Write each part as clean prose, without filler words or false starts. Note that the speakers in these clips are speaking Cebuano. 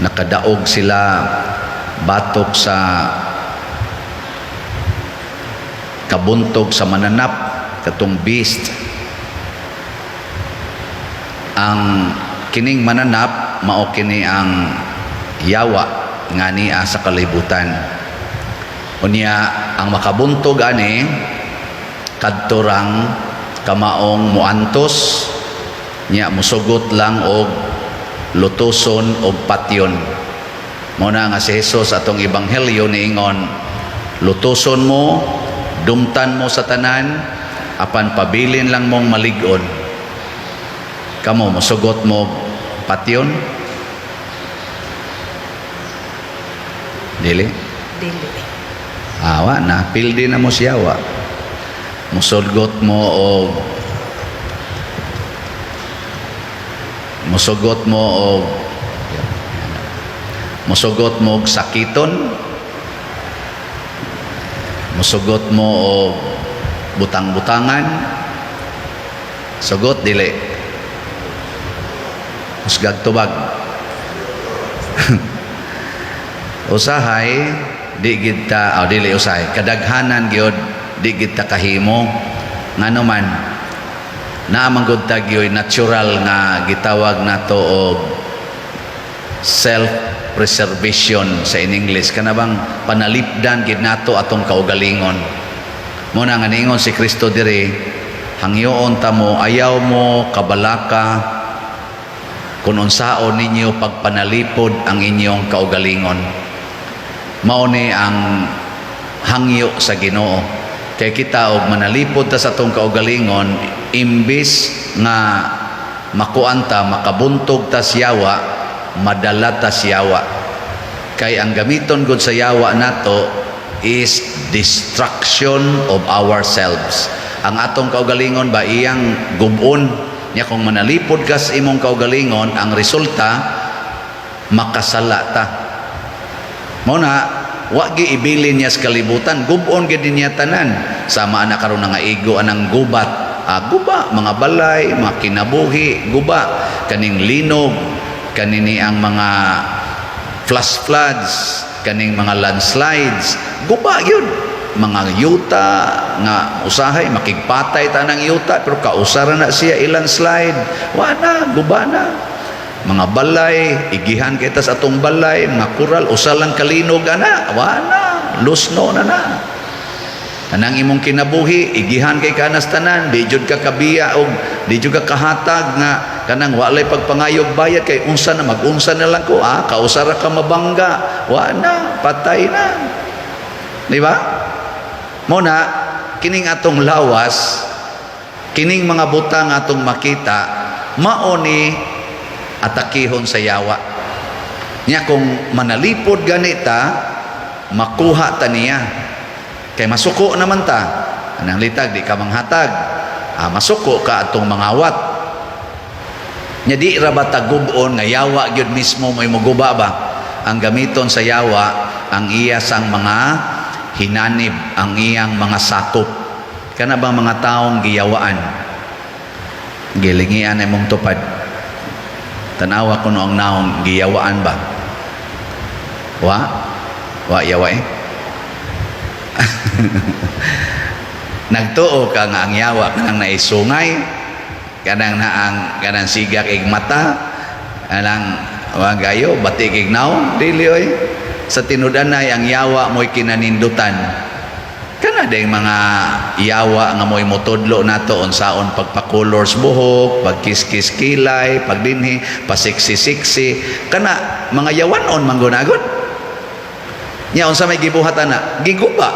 Nakadaog sila batok sa kabuntog sa mananap, katong beast. Ang kining mananap, mao kini ang yawa nga nia sa kalibutan. Unya ang makabuntog ani, kadto rang kamaong muantos nya, musugot lang og lutuson og patyon. Mao na nga si Jesus, atong ebanghelyo, niingon, "Lutuson mo, dumtan mo sa tanan, apan pabilin lang mong malig-on." Kamo, musugot mo patyon? Dili. Dili. Awa na, pildi na mo siya wa. Musugot mo og sakiton, musugot mo og butang-butangan, sugot dili? Husgag tubag. Usahay di gid ta, oh, dili usahay, kadaghanan gyud di gid ta kahimo. Ngano man, naa man gud ta gyoy natural nga gitawag nato og self preservation sa in English, kana bang panalipdan gid nato atong kaugalingon. Mo na nga niingon si Kristo diri, hangyoon ta mo, ayaw mo kabalaka kung unsaon ninyo pagpanalipod ang inyong kaugalingon. Mao ni ang hangyo sa Ginoo, kay kita og manalipod ta sa atong kaugalingon, imbis nga makuan ta, makabuntog ta sa yawa, madala ta sa yawa, kay ang gamiton gud sa yawa nato is destruction of ourselves. Ang atong kaugalingon ba, iyang gub-on niya. Kung manalipod ka sa imong kaugalingon, ang resulta makasala ta. Mao na wa gi ibilin niya sa kalibutan, gub-on gid niya tanan. Sama ana karon nga igo anang gubat, guba mga balay, mga kinabuhi, guba kaning linog, kanini ang mga flash floods, kaning mga landslides, guba yun mga yuta nga usahay makigpatay ta ng yuta, pero kausara na siya i-landslide, wa na, guba na mga balay. Igihan kita sa atong balay, mga kural, usa lang kalinog ana, wa na, lusno na na. Kanang imong kinabuhi, igihan kay kanas tanan, di jud ka kabiya og di jud ka kahatag nga kanang walay pagpangayog bayad, kay unsa na, magunsa na lang ko, kausara ka mabangga, wa na, patay na. Di ba? Mo na kining atong lawas, kining mga butang atong makita, mao ni atakihon sa yawa. Nya kung manalipod ganita, makuha ta niya. Kay masuko naman ta. Anang litag, di ka manghatag. Masuko ka atong mangawat. Nya di ra ba ta gub-on nga yawa gyud mismo may muguba ba? Ang gamiton sa yawa, ang iya sang mga hinanib, ang iyang mga sakop. Kana bang mga taong giyawaan? Gilingian ay mong tupad. Tanawa kuno ang naong giyawaan ba? Wa? Wa yawa eh? Nagtuo ka nga ang yawa kanang naisungay, kanang naang kanang sigak ig mata, kanang wa gayo batik ig naong, dili oy. Sa tinud-anay, ang yawa mo'y kinanindutan. Kana ding mga yawa nga mo'y motudlo nato unsaon pagpa-colors buhok, pagkiskis kilay, pagdinhi, pasiksi-siksi. Kana mga yawanon man gunagod. Nya unsa may gibuhat ana? Giguba.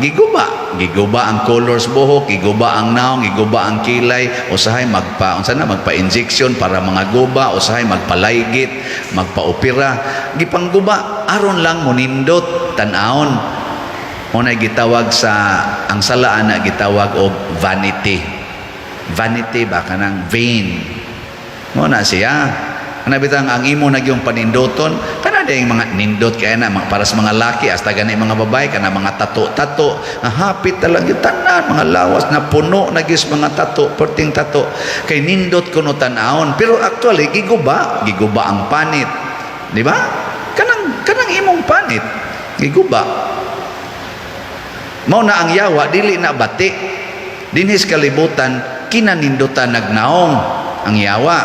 Giguba. Giguba ang colors buhok, giguba ang naong, giguba ang kilay, usahay magpa unsa na, magpa-injection para mga guba, usahay magpalaygit, magpa-opera, gipangguba aron lang monindot tan-awon. Mo na gitawag sa ang salaan na gitawag og vanity. Vanity ba, kanang vain. Mo na siya. Kana bitang ang imo na gyung paninduton, kana dayong mga nindot kay na mga para sa mga laki, hasta gani mga babae, kana mga tato-tato, nga hapit talaga tanan mga lawas na puno na gyud mga tato, perting tato, kay nindot kuno tan-awon, pero actually giguba, giguba ang panit, di ba? Kanang imong panit giguba. Mao na ang yawa dili na bati. Dinhi sa kalibutan, kinanindutan nagnaong ang yawa.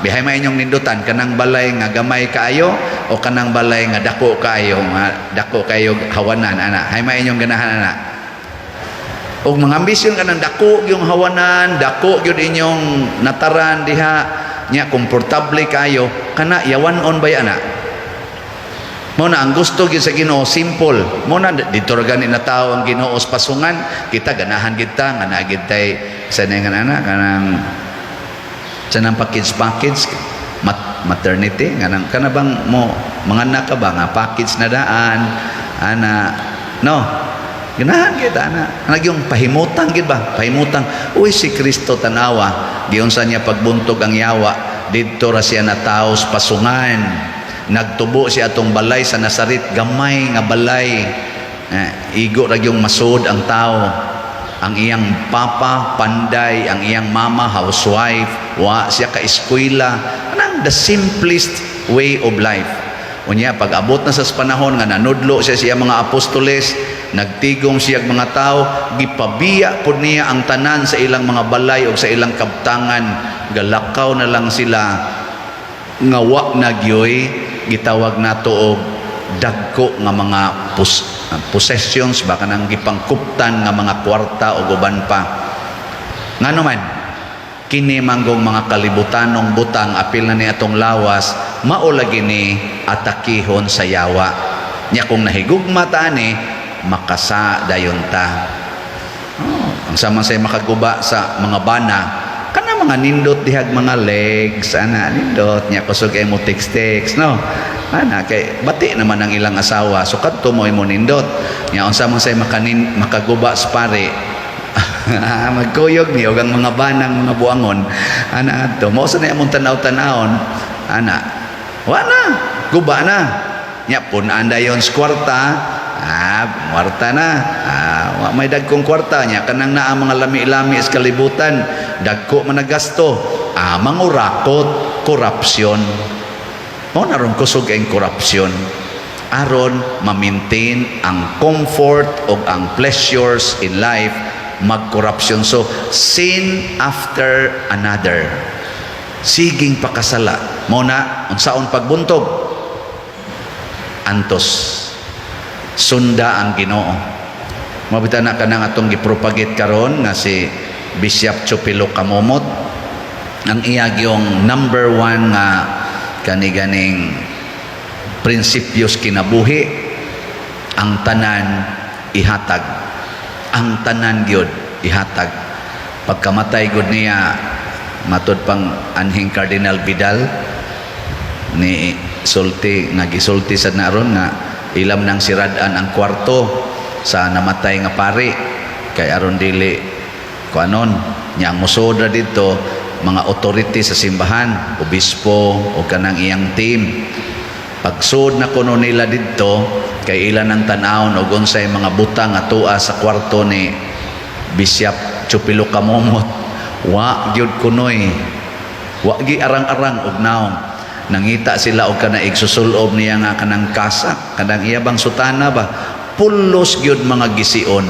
Bihay may inyong nindutan, kanang balay nga gamay kaayo o kanang balay nga dako kaayo hawanan ana? Hay may inyong ganahan ana? Og mga ambisyon kanang dako yung hawanan, dako gyud inyong nataran diha nya, komportable kayo kana, yawan-on bay ana? Mao na ang gusto gyud sa Ginoo, simple. Mao na didto ra gani na tao ang Ginoo sa pasungan. Kita ganahan kita nga naa gid tay sa nga ana kanang sa nang package package maternity nga nang kana bang mo mga ka ba nga package na daan ana, no? Ganahan kita ana, yung pahimutang gid ba, pahimutang. Uy, si Kristo, tanawa giunsa niya pagbuntog ang yawa. Didto ra siya natawo sa pasungan. Nagtubo siya atong balay sa Nazaret, gamay nga balay, eh, igo ra yung masud ang tao. Ang iyang papa panday, ang iyang mama housewife, wa siya ka eskwela, anang the simplest way of life. Unya pag abot na sa panahon nga nanudlo siya siya mga apostoles, nagtigom siya mga tao, gipabiya pud niya ang tanan sa ilang mga balay o sa ilang kabtangan. Galakaw na lang sila nga wa na gyoy gitawag nato og dagko nga mga possessions ba, kanang gipangkuptan nga mga kwarta o uban pa. Ngano man kini manggong mga kalibutanong butang, apil na ni atong lawas, mao lagi ni atakihon sa yawa. Nya kung nahigugma ta ani, makasa dayon ta. Oh, ang sama say makaguba sa mga bana, kana mga nindot dihag mga legs ana, nindot nya, kusog ay mo text text, no? Ana kay bati naman ang ilang asawa, so kadto mo imo nindot. Nya unsa man say makanin makaguba sa pare, magkuyog ni og ang mga banang mga buangon ana adto mo sa na among tanaw-tanawon ana, wa na, guba na. Nya pun-an dayon sa kwarta, ah, kwarta na, ah, wa may dagkong kwarta. Nya kanang naa mga lami-lami sa kalibutan, dagko man nagasto, ah, mangurakot, korupsyon. Mao na ron kusog ang korupsyon aron ma-maintain ang comfort o ang pleasures in life, magkorupsyon. So sin after another, siging pakasala. Mao na unsaon pagbuntog, antos, sunda ang Ginoo. Mabita na kanang atong gipropagate karon nga si Bishop Chupilo Camomot, ang iya yung number one nga kani ganing prinsipyos kinabuhi, ang tanan ihatag, ang tanan gyud ihatag. Pagkamatay gud niya, matud pang anhing Cardinal Vidal ni sulti nga gisulti sa naron nga ilam nang siradan ang kwarto sa namatay nga pari kay aron dili kuanon nya. Ang musod ra didto mga authority sa simbahan, obispo o kanang iyang team. Pagsud na kuno nila didto kay ilan ang tan-awon og unsay mga butang nga tua sa kwarto ni Bishop Chupilo Camomot, wa gyud kunoy, wa gi arang-arang og naong. Nangita sila og kana igsusulob niya nga kanang kasa, kanang iya bang sutana ba, pulos gyud mga gision,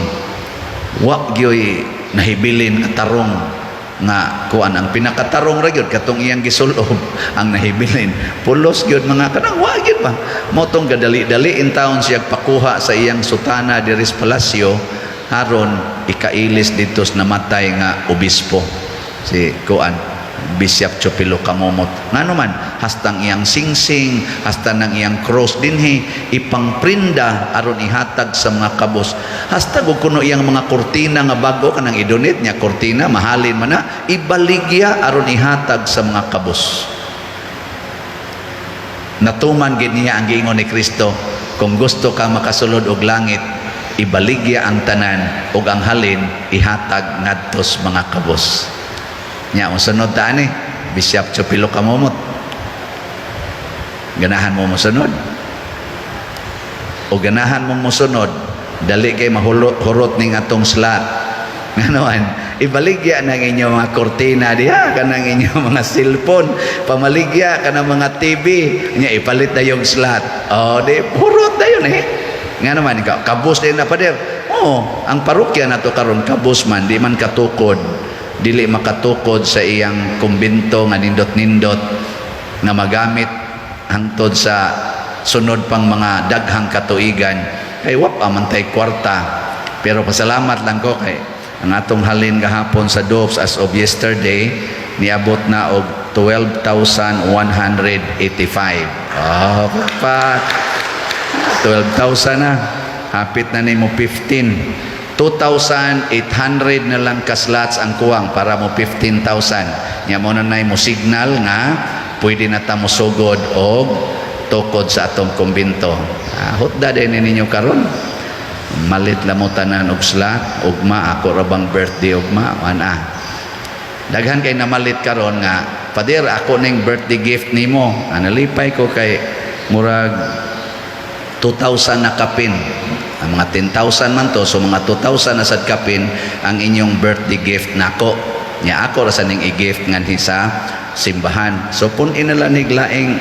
wa gyud nahibilin nga tarong nga kuan. Ang pinakatarong ra gyud katong iyang gisulob ang nahibilin. Pulos gyud mga kanang, wa gyud ba. Mao tong gadali-dali in taon siya pakuha sa iyang sutana diri sa palasyo aron ikailis didto sa namatay nga obispo, si kuan, Bishop Chupilo Camomot. Ngano man, hastang iyang singsing, hasta ng iyang cross dinhi ipangprinda aron ihatag sa mga kabos. Hasta ug kuno iyang mga kurtina nga bago kanang i-donate niya kurtina, mahalin man na, ibaligya aron ihatag sa mga kabos. Natuman gid niya ang giingon ni Kristo, kung gusto ka makasulod og langit, ibaligya ang tanan ug ang halin ihatag ngadto sa mga kabos. Nya musunod ta ani Bishop Chupilo Camomot? Ganahan mo mosunod? O ganahan mong mosunod, dali kay mahurot ning atong slot. Nganoan Ibaligya na ang inyong mga kortina diha, kanang inyong mga cellphone, pamaligya kanang mga TV nya, ipalit na yung slot. Oh, di hurot na yun eh. Nga naman ikaw, kabus din na, pader. Oo, ang parokya nato karon kabus man, di man katukod, dili makatukod sa iyang kumbinto nga nindot-nindot nga magamit hangtod sa sunod pang mga daghang katuigan kay wa pa man tay kwarta. Pero pasalamat lang ko kay ang atong halin gahapon sa Dopes, as of yesterday, niabot na og 12,185. Oh, pa 12,000 na, hapit na nimo 15. 2,800 na lang ka slots ang kuwang para mo 15,000 nya. Mo na nay mo signal nga pwede na ta mosugod og tukod sa atong kumbinto. Hutda din ninyo karon, malit lang mo tanan og slot. Ugma ako ra bang birthday ugma? Ana, daghan kay namalit karon nga, "Pader, ako ning birthday gift nimo." Nalipay ko kay murag 2,000 na kapin. Ang mga 10,000 man to, so mga 2,000 na sad kapin ang inyong birthday gift nako. Nya ako ra sa ning i-gift nganhi sa simbahan. So pun-in na lang nig laing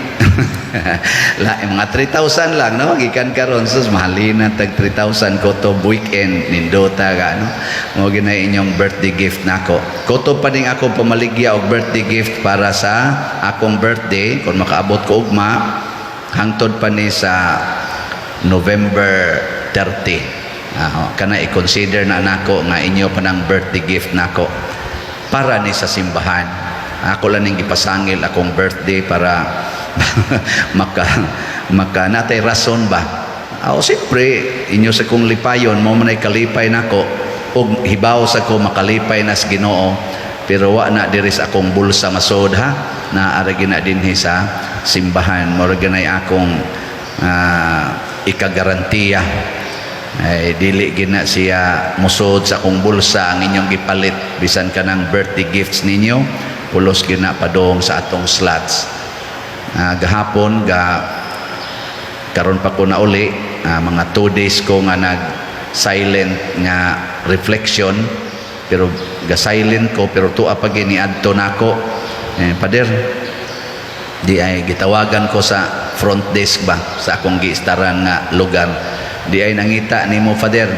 laing mga 3,000 lang, no, gikan karon. Sus, mahalina tag 3,000 ko to weekend, nindota ka, no? Mo ginay inyong birthday gift nako. Kutob pa ning ako pamaligya og birthday gift para sa akong birthday kung makaabot ko ugma, hangtod pa ni sa November 30. Kana i-consider na nako nga inyo pa ng birthday gift nako para ni sa simbahan. Ako lang ning gipasangil akong birthday para maka maka natay rason ba. O siyempre, inyo sa kong lipayon, mo man ay kalipay nako ug hibaw sa ko makalipay na sa Ginoo, pero wa na diri sa akong bulsa masod ha, naa ra gina dinhi sa simbahan. Mo ra ganay akong ikagarantiya ay dili gina siya musod sa akong bulsa ang inyong gipalit. Bisan kanang birthday gifts ninyo, pulos gina padong sa atong slots. Gahapon ga karon pa ko na uli, mga 2 days ko nga nag silent nga reflection, pero ga silent ko, pero tuwa pa gini adto nako eh, "Pader," di ay gitawagan ko sa front desk ba sa akong giistaran nga lugar, "Di ay nangita nimo, Father,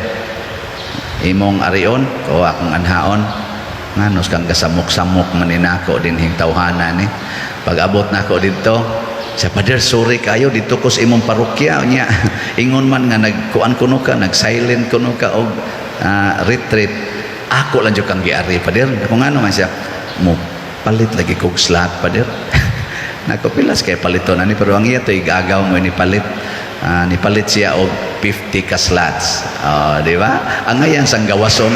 imong arion ko." Akong anhaon, "Nganos kang gasamok-samok man ni nako dinhing tawhana ni?" Pag abot nako didto sa, "Father, sorry kayo, dito ko sa imong parokya nya. Ingon man nga nagkuan kuno ka, nag-silent kuno ka og retreat. Ako lang jud kang giari, Father." Kung ano man siya mo palit lagi kog slot, Father. Nako, pilas kay paliton ani, pero ang iya to igagaw mo ni palit. Nipalit siya og 50 ka slots. Oh, di ba? Ang ngayan sang gawason.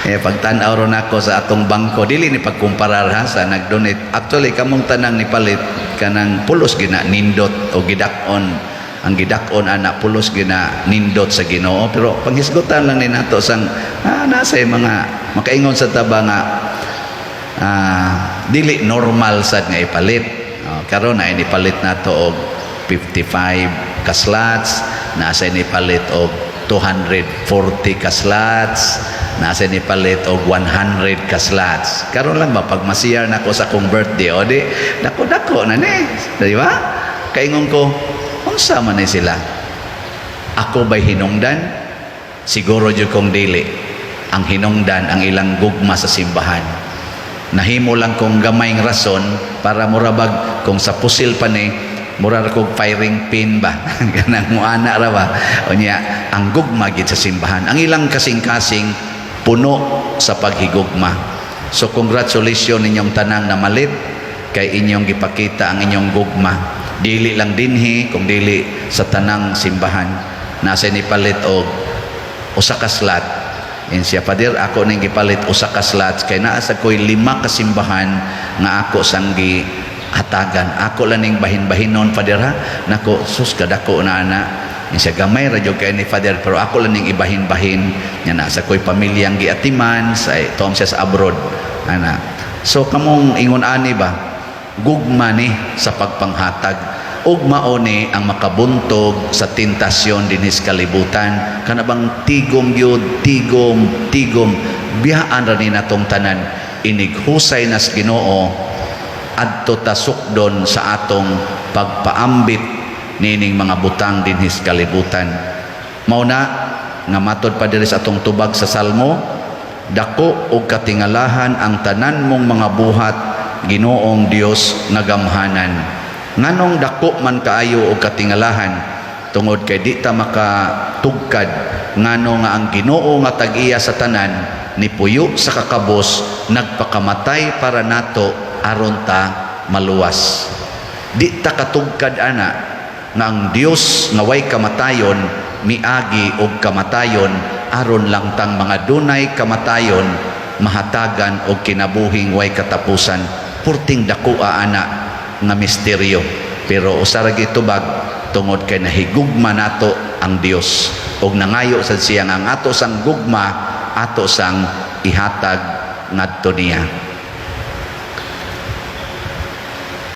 Eh, pagtan-aw ron ako sa atong bangko, dili ni pagkumparar ha sa nag-donate. Actually, kamong tanang nipalit, kanang pulos gina nindot o gidak-on, ang gidak-on ana pulos gina nindot sa Ginoo, pero panghisgutan lang ni nato sang nasa mga makaingon sa taba nga dili normal sad nga ipalit. Oh, karon na inipalit nato og 55 ka slots, nasa inipalit og 240 ka slots, nasa nipalit og 100 ka slots. Karon lang ba, pag masiyar nako sa akong birthday, o di dako dako na ni, di ba? Kaingon ko, unsa man ni sila? Ako ba'y hinungdan? Siguro jud kong dili. Ang hinungdan ang ilang gugma sa simbahan. Nahimo lang kong gamayng rason para murabag kung sa pusil pa ni mura ra kog firing pin ba, kanang muana ra ba. Unya ang gugma gid sa simbahan, ang ilang kasing-kasing puno sa paghigugma. So congratulations ninyong tanang namalit kay inyong gipakita ang inyong gugma, dili lang dinhi kung dili sa tanang simbahan. Nasa nipalit og usa ka slot. In siya, "Father, ako ning gipalit usa ka slots kay naa sa ko'y lima ka simbahan nga ako sanggi hatagan. Ako lang ning bahin-bahinon, Father, ha." Nako, sus, kadako na ana. In siya, "Gamay ra jud kay ni, Father, pero ako lang ning ibahin-bahin nya naa sa ko'y pamilyang giatiman sa tuom siya sa abroad." Ana. So kamong ingon ani ba, gugma ni sa pagpanghatag. Ug mao ni ang makabuntog sa tentasyon dinhi sa kalibutan. Kana bang tigom gyud, tigom, tigom, biyaan ra ni natong tanan. Inighusay nas Ginoo, adto ta sukdon sa atong pagpaambit nining mga butang dinhi sa kalibutan. Mao na nga matod pa diri sa atong tubag sa Salmo, "Dako og katingalahan ang tanan mong mga buhat, Ginoong Dios nga gamhanan." Nganong dako man kaayo og katingalahan? Tungod kay di ta makatugkad ngano nga ang Ginoo nga tag-iya sa tanan nipuyo sa kakabos, nagpakamatay para nato aron ta maluwas. Di ta katugkad ana nga ang Dios nga way kamatayon miagi og kamatayon aron lang tang mga dunay kamatayon mahatagan og kinabuhing way katapusan. Purting dako ana nga misteryo, pero usa ra gitubag, tungod kay nahigugma nato ang Dios og nangayo sad siya nga ang ato sang gugma ato sang ihatag ngadto niya.